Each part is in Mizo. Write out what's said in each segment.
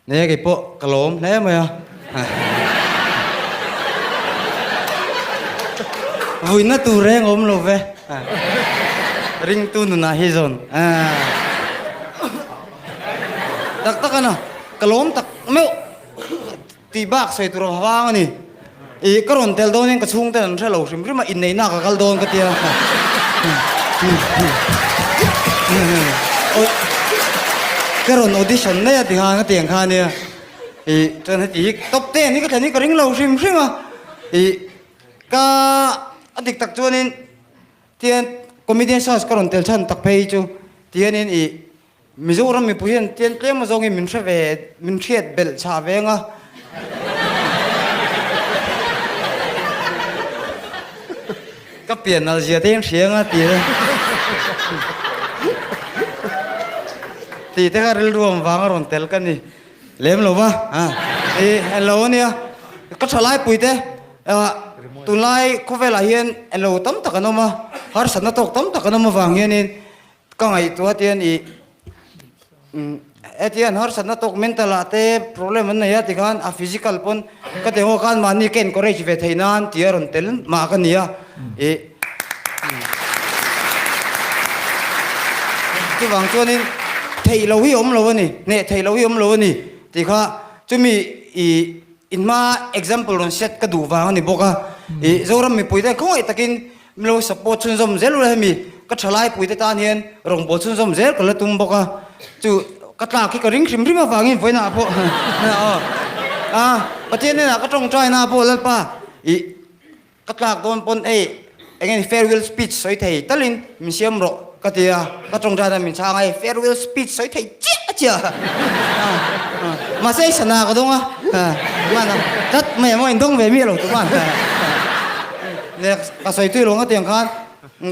Ne kei pawh ka lawm hle mai a. Vuina tur reng awm lo ve. Ringtu nunah hi zawn. Tak tak a na, ka lawm tak meuh. Tih bak sawi tur a vang a ni. Ih, ka rawn tel dawn in ka chhungten an hre lo hrim hrim a, inneihna ka kal dawn ka tia. Ka rawn audition mai a ti khan ka ti ang kha ania. Ih, chuan heti hi top ten hi ka thlen hi ka ring lo hrim hrim a. Ih, ka a dik tak chuanin tian comedian search ka rawn tel chhan tak phei chu tianin ih Mizoram mipui hian tian tlem azawngin min hre ve, min hriat belh chhah ve ang a. Ka pian nalh zia te hian hria ang a ti a. Tih te kha rilru ang vanga rawn tel ka ni lem lo va. I englo a nia, ka tha laipui te tunlai khawvelah hian englo tam tak an awm a, harsatna tawk tam tak an awm avang hianin Ka ngaihtuah tian i hetiang harsatna tawk mental ah te problem an nei a tikhan a physical pawn ka ti ho khan mahni ka encourage ve theih nan tih a rawn tel mah ka ni a i chuvang chuanin theih loh hi awm lo a ni hneh theih loh hi awm lo a ni tih kha chumi i inhma example rawn set ka duh vang a ni bawk a i Zoram mipuite khawngaih takin Min lo support chhunzawm zel ula hemi ka thalai puite tan hian rawngbâwl chhunzawm zel ka la tum bawk a, chu ka tlak hi ka ring hrim hrim avangin vawiinah pawh aw a Pathian hnenah ka tawngtaina pawh Lalpa ih ka tlak dawn pawn hei eng nge ni farewell speech sawi thei talin min siam rawh ka ti a, ka tawngtaina min chhang a hei farewell speech sawi thei chiah chiah mahse hei sana ka dawng a hman a tlat mai ang aw in dawng ve miah lo tuman. Next, ka sawi tui lo nga tiang khan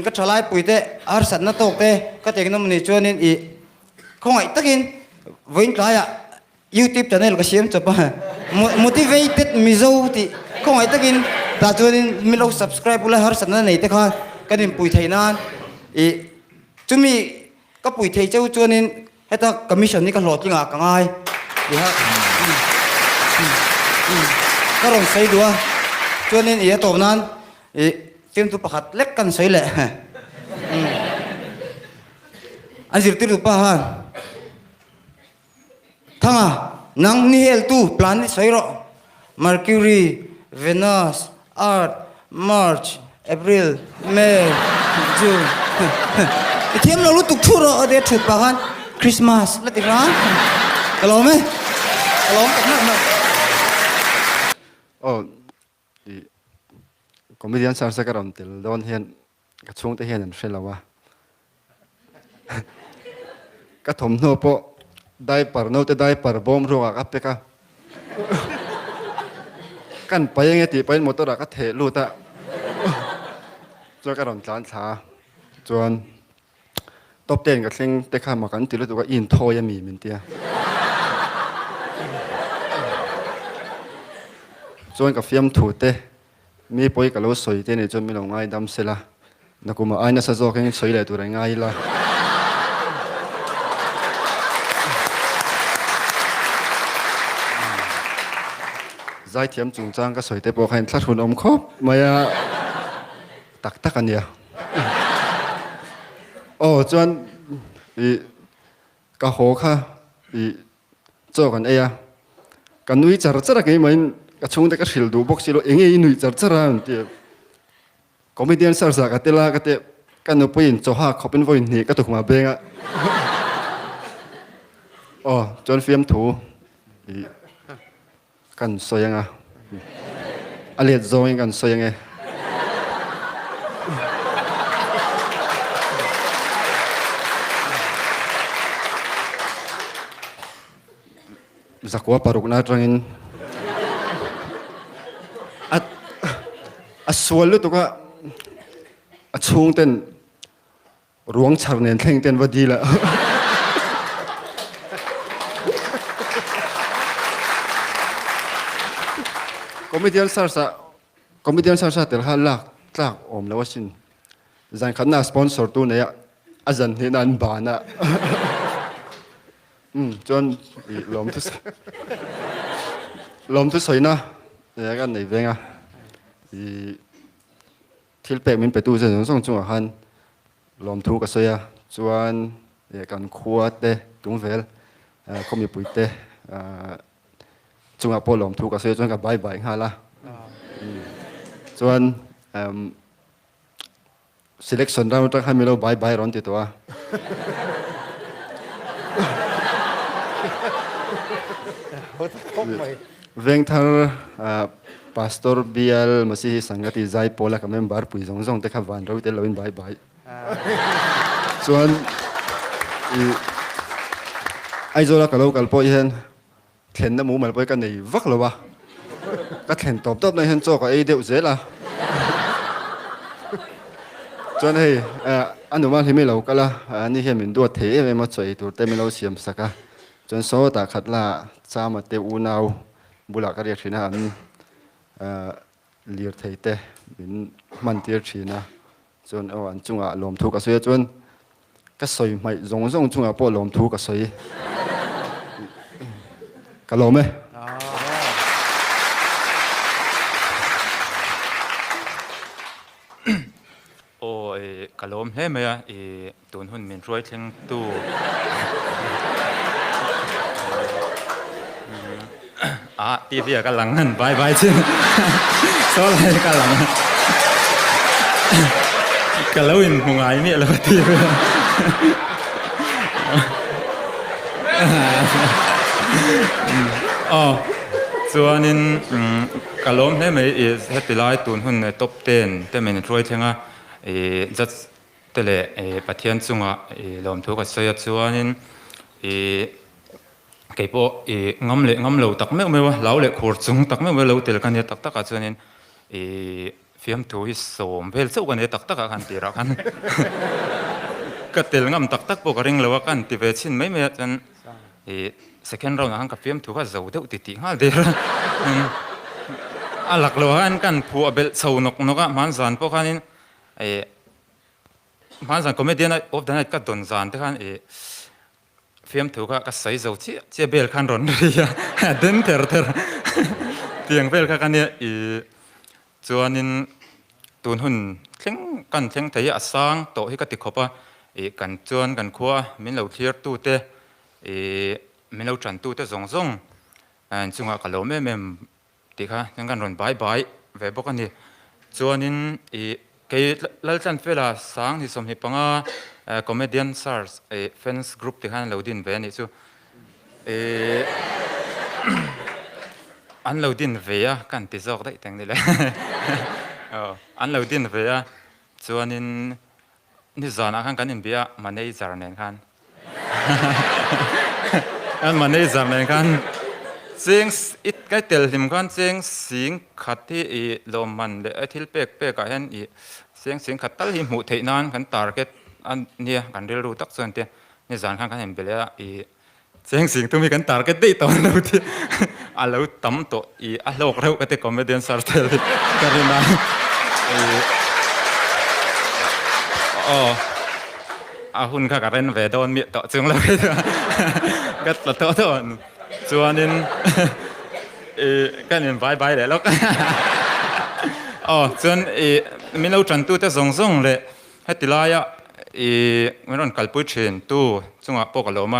ka thalai pui te harsatna tawk te ka ti engnaw mawni chuanin ih khawngaih takin vawiin tlaiah youtube channel ka siam chawp a motivated mizo tih khawngaih takin tah chuanin min lo subscribe ula harsatna nei te kha kan inpui theih nan ih chumi Ka pui thei cheu chuanin heta ka mission hi ka hlawhtling ah ka ngai tih a ka rawn sawi duh a, chuanin i a tawp nan i fiamthu pakhat lek kan sawi leh an zirtirtu pa khan Thanga, nang ni heltu plan hi sawi rawh. Mercury, Venus, Earth, March, April, May, June. I thiam lo lutuk thu rawh a ti a thut pah khan Christmas la ti hram. Ka lawm e. Ka lawm tak meuh meuh. Aw, i comedian search a ka rawn tel dawn hian Ka chhungte hian an hre lo a. Ka thawmhnaw pawh diaper, naute diaper bawm ruakah ka pek a. Kan pai ange tih pahin motor ah ka theh lut a. Chuan ka rawn tlan thla a. Chuan top ten ka thleng te kha mak an ti lutuk a, i inthawi ami min ti a. Chuan ka fiamthu te Mi pawi ka lo sawi te nih chuan min lo ngaidam se la, nakum ah ai nasa zawk in sawi leh tur an ngai ila. Zaithiam chungchang ka sawi te pawh kha in thlahrun awm khawp mai a, tak tak a nia. Aw chuan ih ka haw kha ih Chaw kan ei a, ka nui char char a keimah in ka chhungte ka hrilh duh bawk si lo, enge i nuih char char a an ti a, comedian search ah ka tel a ka ti a, ka nupui in chaw hak khawp in vawi hnih ka tukhum ah beng a, aw chuan fiamthu ih Kan sawi anga, a let zawngin kan sawi ange. Zakua parukna atangin a a sual lutuk a, a chhungten Ruang chhar nen thleng ten va dil a. Comedian search ah Comedian search ah tel kha lak tlak awm lo asin. Zan khatna sponsor tu nei a, a zan hnehna an ban a. Umm chuan i lawmthu lawmthu sawina kan nei veng a i thil pek min petu che zawng zawng chungah khan lawmthu ka sawi a chuan kan khua te tung vel khaw mipui te chungah pawh lawmthu ka sawi a chuan ka bye bye nghal a chuan Selection round atang khan min lo bye bye rawn ti tawh a. Vengthar Pastor Bial Masihi Sangati Zaipawla ka member pui zawng zawng te kha van ro tel loin bye bye. Chuan i Aizawla ka lo kal pawh hian Thlenna mumal pawh hi ka nei vak lo a, ka thlen tawp tawp na hian chaw ka ei deuh zel a. Chuan hei a numa hlimi lo kal a, ani hian min duat thei em em a, chaw ei tur te min lo siam sak a. Chuan sawtah khat la Chama te unau bulah ka riak thin a, an lirthei te min hman tir thin a. Chuan aw an chungah lawmthu ka sawi a chuan ka sawi hmaih zawng zawng chungah pawh lawmthu ka sawi ka lawm e. Aw i ka lawm hle mai a i tun hun min hruai thleng tu Ah TV ah ka lang han bye bye chin saw lai ka lang ka lo in hmu ngai miah lo TV Aw chuanin ka lawm hle mai i heti lai tun hun top ten te min hruai thleng a i judge te leh Pathian chunga i lawmthu ka sawi a chuanin i Kei pawh i ngam leh ngam lo tak meuh meuh a, hlau leh khur chung tak meuh meuh lo tel ka nia tak takah chuanin i fiamthu hi sawm vel chauh ka nia tak takah khan tirah khan ka tel ngam tak tak pawh ka ring lo a, ka han ti ve chhin mai mai a chuan i second round ah khan ka fiamthu kha zo deuh ti tih nghal der a, a lak lo ah khan ka han phuah belh chho nawk nawk a, hmanzan pawh khanin i hmanzan comedian of the night ka dawn zan te khan i Fiamthu kha ka sawi zo chiah chiah bel khan rawn ri a, a den ther ther tiang vel kha ka nia i chuanin tun hun thleng kan thleng thei hi a sang tawh hi ka ti khawp a, i kan chuan kan khua min lo thlir tu te i min lo tan tu te zawng zawng chungah ka lawm em em Tih kha chuan kan rawn bai bai ve bawk a ni. Chuanin ih kei Laltlanfela sang ni 25 comedian search ih fans group tih khan an lo din ve a nih chu. Ih an lo din ve a ka han ti zawk daih teng ni le. Aw an lo din ve a chuanin Nizanah khan kan inbia a, manager nen khan. Kan manager nen khan cheng i ka tel hlim khan cheng sing khat hi i lawmman leh a thil pek pek ah hian i cheng sing khat tal hi hmuh theih nan kan target a nia kan rilru tak chuan tia nizan khan kan inbe leh a i Cheng sing tum hi kan target daih tawh lo tih a lo tam tawh i a hlawk reuh ka ti comedian search tel hi ka rin a i aw a hun kha ka ren ve dawn miah tawh chung lo hi ka tla tawh tawh chuanin i kan in bye bye leh lawk aw chuan i min lo tantu te zawng zawng leh Heti laia i min rawn kalpui thin tu chungah pawh ka lawm a,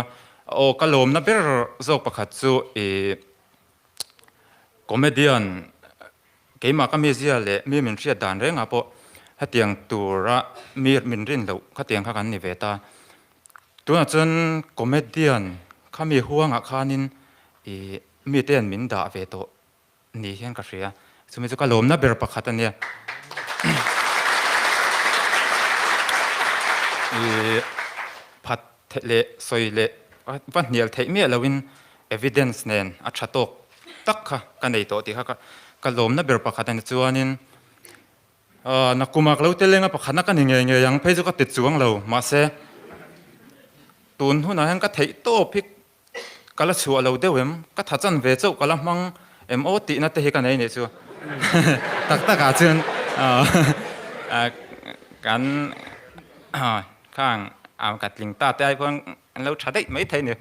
aw ka lawmna ber zawk pakhat chu i comedian keimah ka mizia leh mi min hriat dan rengah pawh hetiang tura mi min rin loh khatiang kha kan ni ve ta. Tunah chuan comedian khami huangah khanin i mite an min dah ve tawh. ni hian ka hria. Chumi chu ka lawmna ber pakhat a nia. I phat theih leh sawi leh va hnial theih miah loin evidence nen a tha tawk tak kha ka nei tawh tih kha ka lawmna ber pakhat a ni. Chuanin nakuma ka lo tel eng a pakhatna ka ni ngei ngei ang phei chu ka ti chuang lo mahse tun hunah hian ka theih tawp hi Ka la chhuah lo deuh em? Ka tha chan ve chauh ka la hmang em aw tihna te hi ka nei nih chu. Tak tak ah chuan kan khang ka tling ta te ai khuan An lo tha daih mai thei ni.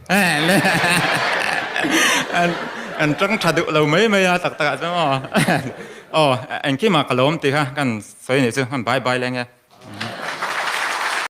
An tang tha duh lo mai mai a tak takah chuan aw. Aw engkimah ka lawm tih kha kan sawi anih chu, bye bye leng e.